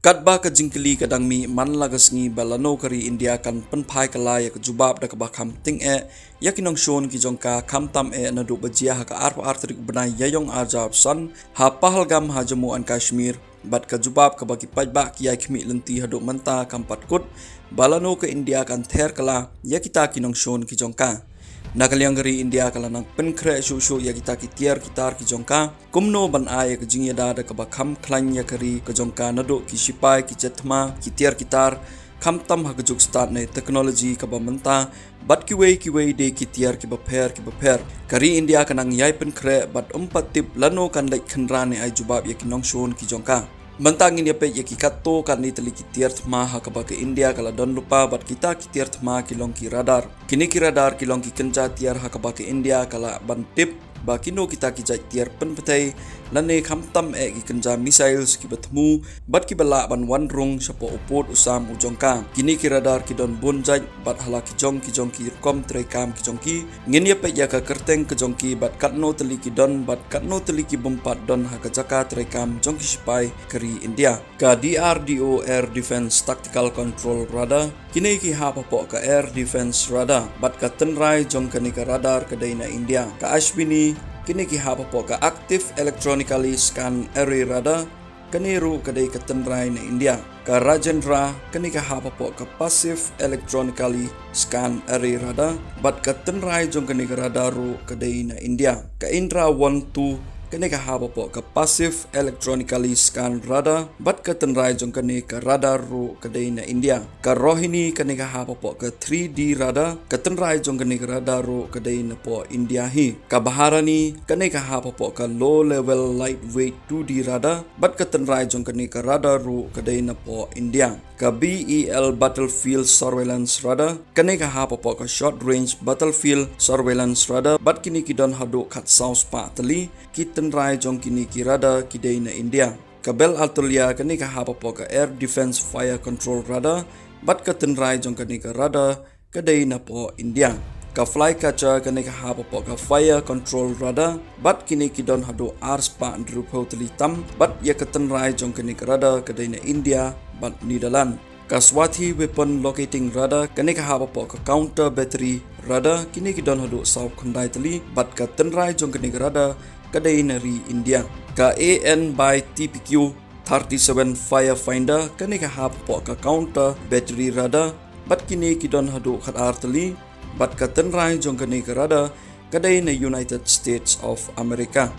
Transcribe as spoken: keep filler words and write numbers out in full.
Katba ka jingkylli ka dang mih man la ka sngi ba lano ka ri India kan pynphai kylla ïa ka jubab da kaba kham tyngeh ïa ki nongshun ki jong ka, khamtam eh naduh ba jia ha ka arphew ar tarik bnai Ïaiong arhajar arphew san ha Pahalgam ha Jammu and Kashmir, bad ka jubab kaba ki paidbah ki ïai khmih lynti haduh mynta kam pat kut ba lano ka India kan ther kylla ïa kita ki nongshun ki jong ka. Na ka liang ka ri India ka la nang pynkhreh shuh shuh ïa kita ki tiar ki tar ki jong ka, kumno ban ai ïa ka jingïada da kaba kham khlaiñ ïa ka ri ka jong ka naduh ki shipai, ki jet thma, ki tiar ki tar, khamtam ha ka juk stad ne technology kaba mynta, bad kiwei kiwei de ki tiar kiba pher kiba pher. Ka ri India ka nang ïai pynkhreh bad ym pat tip lano kan leit khynra ne ai jubab ïa ki nongshun ki jong ka. Mynta ngin ïa peit ïa ki katto katne tylli ki tiar thma ha kaba ka India ka la don lypa, bad kita ki tiar thma ki long ki radar. Kine ki radar ki long ki kynja tiar ha kaba ka India ka lah ban tip ba kino kita ki jait tiar pynpyrthei, lane khamtam eh ki kynja missiles kiba thmu bad kiba lah ban wan rung shapoh u pud u sam u jong ka. Kine ki radar ki don bun jait bad ha la ki jong ki jong ki rukom treikam ki jong ki. Ngin ïa peit ïa ka kyrteng ka jong ki bad katno tylli ki don bad katno tylli ki bym pat don ha ka jaka treikam jong ki shipai ka ri India. Ka D R D O Air Defense Tactical Control Radar. Kine ki hap hapoh ka Air Defense Radar bad ka tynrai jong kane ka radar ka dei na India. Ka Ashwini, kine ki hap hapoh ka Active Electronically Scan Array Radar, kane ruh ka dei ka tynrai na India. Ka Rajendra, kane ka hap hapoh ka Passive Electronically Scan Array Radar bad ka tynrai jong kane ka radar ruh ka dei na India. Ka Indra one two, kane ka hap hapoh ka Passive Electronically Scan Radar bad ka tynrai jong kane ka radar ruh ka dei na India. Ka Rohini, kane ka hap hapoh ka three D radar, ka tynrai jong kane ka radar ruh ka dei napoh India hi. Ka Bharangi, kane ka hap hapoh ka Low Level Lightweight two D Radar bad ka tynrai jong kane ka radar ruh ka dei napoh India. Ka B E L Battlefield Surveillance Radar, kane ka hap hapoh ka Short Range Battlefield Surveillance Radar bad kine ki don haduh khatsaw spah tylli. Ki tynrai jong kine ki radar ki dei na India. Ka Bell Atulya, kane ka hap hapoh ka Air Defense Fire Control Radar bad ka tynrai jong kane ka radar ka dei napoh India. Ka Flycatcher, kane ka hap hapoh ka Fire Control Radar bad kine ki don haduh ar spah hynriewphew tylli tam, bad ïa ka tynrai jong kane ka radar ka dei na India bad Netherlands. Ka Swathi Weapon Locating Radar, kane ka hap hapoh ka Counter Battery Radar, kine ki don haduh saw khyndai tylli, bad ka tynrai jong kane ka radar ka dei na ri India. Ka A N by T P Q thirty-seven Firefinder, kane ka hap hapoh ka Counter Battery Radar bad kine ki don haduh khatar tylli, bad ka tynrai jong kane ka radar ka dei na United States of America.